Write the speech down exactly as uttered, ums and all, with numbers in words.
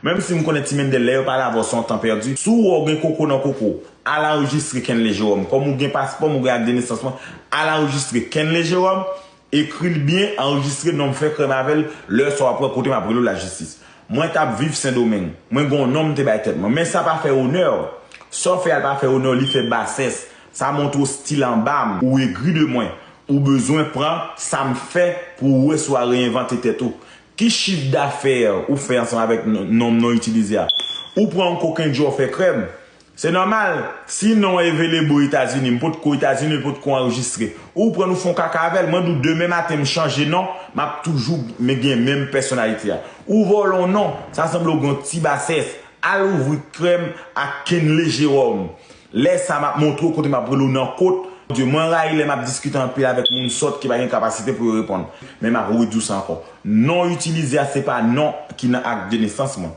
Menm si m konnen Ti Mendel, lè yo pale avè w, se yon tan pèdi. Si w wè w gen koko nan koko, al anrejistre Kenley Jerome. Kòm ou gen paspò m, ou gen ak de nesans mwen, al anrejistre Kenley Jerome, ekri l byen, anrejistre non m, fè krèm avè l, lè sa w ap wè kote m ap rele w lajistis. Mwen t ap viv Sendomeng. Mwen gen yon non m te bay tèt mwen. Men sa pa fè onè w. Sa w fè a pa fè onè w, li fè basès. Sa montre w stil anba m. Ou egri de mwen. Ou bezwen pran sa m fè pou w wè si w a reenvante tèt ou. Ki chif dafè ou fè ansanm avèk n-, non m non itilize a? Ou pran yon kokenn djò fè krèm. Se nòmal. Si non w available Etazini, m potko Etazini, li potko anrejistre. Ou pran nou fè yon kaka avè l, mwen di w demen maten m chanje non, m ap toujou men gen menm pèsonalite a. Ou vòlè yon non, sa sanble w gen yon ti basès. Al ouvri krèm ak Kenley Jerome. Lè sa m ap montre w kote m ap rele w nan kot. Dye, mwen rayi lè m ap diskite anpil avèk moun sòt ki pa gen kapasite pou yo reponn. Men m ap redi w sa ankò. Non itilize a se pa non ki nan ak de nesans mwen.